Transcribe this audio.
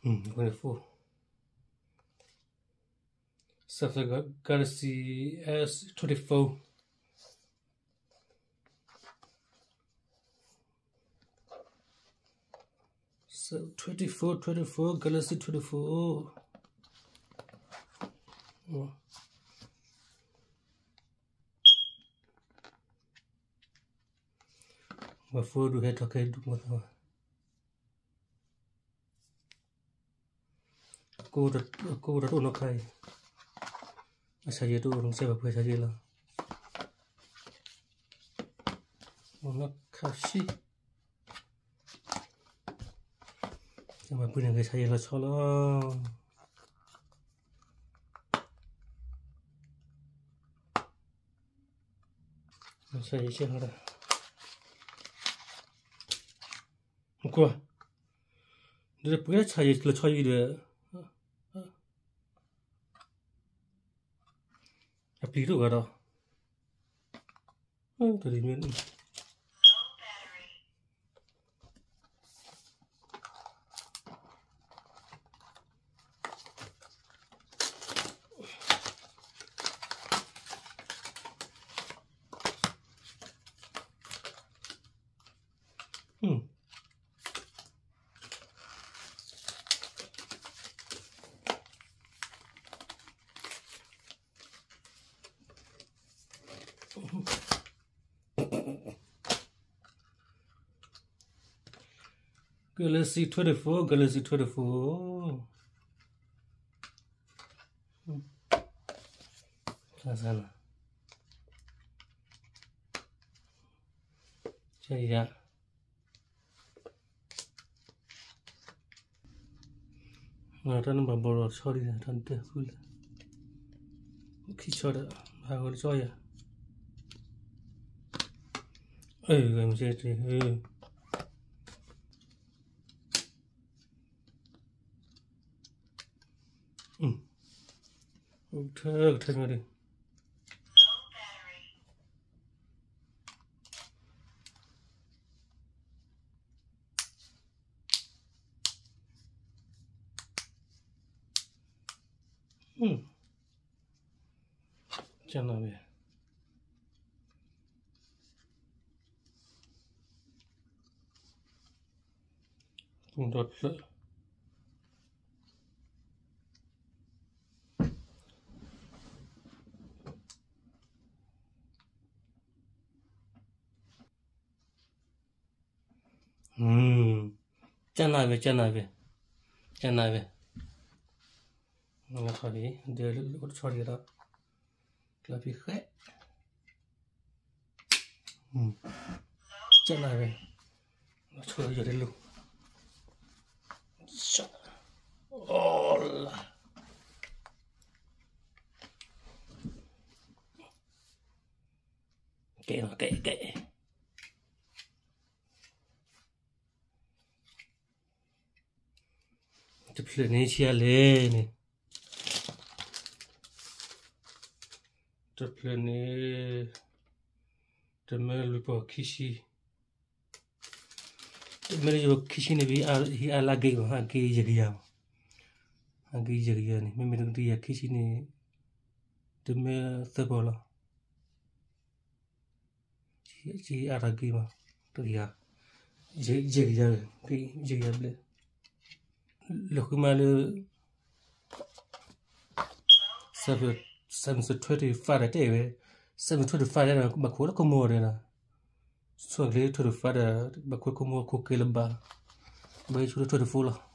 twenty-four. Samsung Galaxy S twenty-four. So twenty-four, twenty-four, Galaxy twenty-four. My phone ဒုးဟဲထီၣ်ခဲဒုးမၤသးဘၣ်. အကိးတအိၣ်နီတခါအံၤ, အဆါယဲၢ်တအိၣ်နီတခါဘၣ် ပှဲၤဆါယဲၢ်လီၤ. နီတခါဆံ, မၤပှဲၤန့ၣ်ဂဲၤဆါယဲၢ်လီၤဆီလီၤ. ဆါယဲၢ်ဆဲးလီၤဒၣ်. ကွၢ်, ဒီးပှဲၤဆါယဲၢ်လီၤဆီအံၤဒီး အပျံၤတအိၣ်ဂၤဒီး, တဒ်မ့ၢ် Galaxy twenty-four, Galaxy twenty-four. ဆါဆါလီၤ. ဆါယဲၢ် တၢ်နဘၣ်ဘီလီၤဆီဒ်လဲၣ် တၢ်နတဲဃုလၢ ခံဆီဒီး ဟးဂီၤလၢဆီယၤ, မ့ၢ်ဆဲတ့ၢ်, ထဲထဲမ့ၢ်ဒ် ကနၣ်ဝဲ, ဒီဖျၢၣ် ကနၣ်ဝဲ ကနၣ်ဝဲ ကနၣ်ဝဲ, လီၤဆီဒံး ဒ်လၢအိၣ်တဆီဒံးဒီး ကျၢၤဖံးဃဲ, ကနၣ်ဝဲ, လီၤဆီဒံးယီၤတလူၤ, အီလါ ကဲ ကဲ ကဲ, တဖျၢၣ်န့ၣ်ဆံးအါလဲၣ်န့ၣ်, တဖျၢၣ်န့ၣ် တမၢလွံၢ်ပီၢ်ခံဆံ, တမၢလွံၢ်ပီၢ်ခံဆံန့ၣ် ပဟံးအါလၢအဂ့ၤမး အဂ့ၤယဲၢ်ကယၤမး, အဂ့ၤယဲၢ်ကယၤန့ၣ် မ့မ့ၢ်တကယၤခံဆံန့ၣ် တမၢသၢပီၢ်လီၤ. အါတၢ်ဂ့ၤမး, တကယၤ, ယဲၢ်ကယၤ, ယဲၢ်ကယၤဘျဲၣ်, လၢဃုမးလၢ seven twenty-five ဒီးတဲဝဲ, seven twenty-five ဒီး ဘၣ်ခိၣ်လၢခိၣ်မိၢ်ဒီးနီၤ, ဆီၣ်လၢ twenty-five ဒီး ဘၣ်ခိၣ်လၢခိၣ်မိၢ်ခိၣ်ကဲလၢၤဘၣ်, ဘၣ်ဆိလၢ twenty-four လီၤ.